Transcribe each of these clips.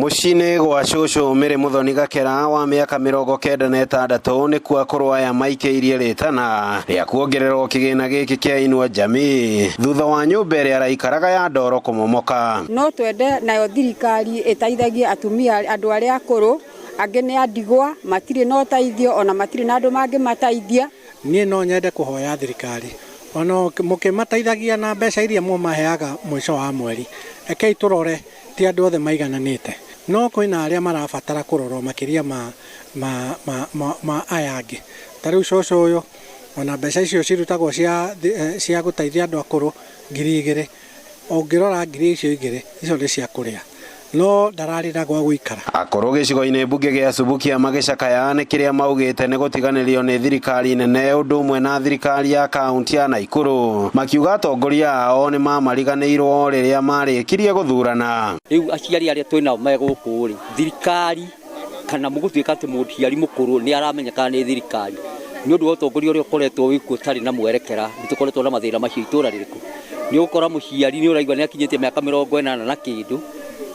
Mũciĩ-inĩ gwa cũcũ Mary Mũthoni Gakera wa mĩaka 96 nĩkuo akũrũ aya maikĩirie rĩtana rĩa kuongererwo kĩgĩna gĩkĩ kĩa Inua Jamii thutha wa nyũmba ĩrĩa araikaraga ya ndoro kũmomoka. No twende nayo thirikari ĩteithagie atumia andũ arĩa akũrũ, angĩ nĩ andigwa, matirĩ na ũteithio ona matirĩ na andũ mangĩmateithia. Niĩ no nyende kũhoya thirikari ona mũkĩmateithagia na mbeca iria mũmaheaga mũico wa mweri, rekei tũrore ti andũ othe maigananĩte, no kwĩna arĩa marabatara kũrorwo makĩria ma, ma, ma, ma, ma aya angĩ. Ta rĩu cũcũ ũyũ ona mbeca icio cirutagwo cia, cia gũteithia andũ akũrũ 2,000, ũngĩrora 2,000 icio nĩ cia kũrĩa, no ndararĩ na gwa gũikara. Akũrũ gĩcigo-inĩ mbunge gĩa Subukia magĩcakaya nĩ kĩrĩa maugĩte nĩ gũtiganĩrio nĩ thirikari nene ũndũ ũmwe na thirikari ya kaunti ya Naikuru, makiuga atongoria ao nĩ mamariganĩirwo rĩrĩa marĩkirie gũthurana. Rĩu aciari arĩa twĩ nao me gũkũ rĩ, thirikari kana mũgũtuĩka atĩ mũciari mũkũrũ nĩ aramenyekana nĩ thirikari nĩ ũndũ wa ũtongoria ũrĩa ũkoretwo wĩkuo ũtarĩ na mwerekera, nĩ tũkoretwo na mathĩna macio itũra rĩrĩkũ. Nĩ ũgũkora mũciari nĩ ũraigua nĩ akinyĩtie mĩaka 80 na kĩndũ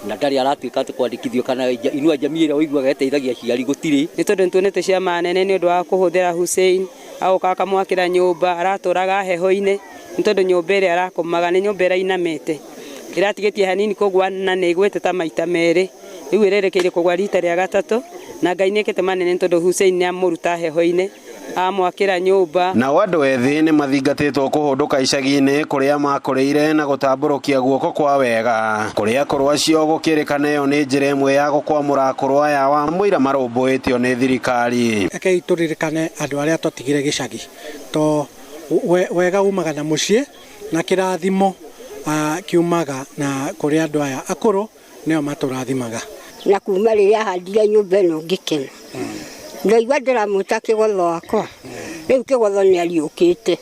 na ndarĩ aratuĩka atĩ kwandĩkithio kana Inua Jamii ĩrĩa ũiguaga ĩteithagia aciari gũtirĩ. Nĩ tondũ nĩ tuonete ciama nene nĩ ũndũ wa kũhũthĩra Hussein, agoka akamwakĩra nyũmba, aratũraga heho-inĩ, nĩ tondũ nyũmba ĩrĩa arakomaga nĩ nyũmba ĩrainamĩte, ĩratigĩtie hanini kũgwa na nĩ ĩgwĩte ta maita merĩ, rĩu ĩrerekeire kũgwa rita rĩa gatatũ, na Ngai nĩ ekĩte manene nĩ tondũ Hussein nĩ amũruta heho-inĩ, amwakĩra nyũmba. Nao andũ ethĩ nĩ mathingatĩtwo kũhũndũka icagi-inĩ kũrĩa makũrĩire na gũtambũrũkia guoko kwa wega, kũrĩa akũrũ acio gũkĩrĩkana ĩyo nĩ njĩra ĩmwe ya gũkwamũra akũrũ aya wa mũira marũmbũĩtio nĩ thirikari. Rekei tũririkane andũ arĩa twatigire gĩcagi, to wega umaga na mũciĩ na kĩrathimo kiumaga na kũrĩ andũ aya akũrũ nĩo matũrathimaga. Na kuma rĩrĩa ahandire nyũmba ĩno ngĩkena, ndaigua ndĩramwĩta kĩgotho wakwa, rĩu kĩgotho nĩ ariũkĩte,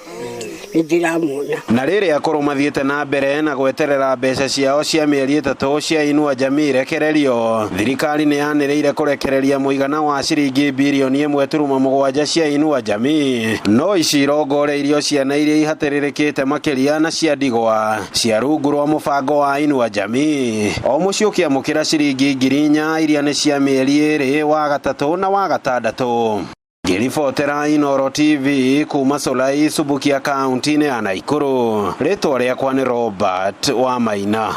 nĩ ndĩramuona. Na rĩrĩa akũrũ mathiĩte na mbere na gweterera mbeca ciao cia mĩeri 3 cia Inua Jamii irekererio, thirikari nĩ yanĩrĩire kũrekereria mũigana wa ciringi birioni 1.7 cia Inua Jamii, no ici irongoreirio ciana iria ihatĩrĩrĩkĩte makĩria na cia ndigwa cia rungu rwa mũbango wa Inua Jamii. O mũciĩ ũkĩamũkĩra ciringi 4,000 iria nĩ cia mĩeri 2, wa gatatũ na wa gatandatũ. Ngĩribotera Inooro TV kuma Solai, Subukia, kaunti-inĩ ya Naikuru, rĩtwa rĩakwa nĩ Robert Wamaina.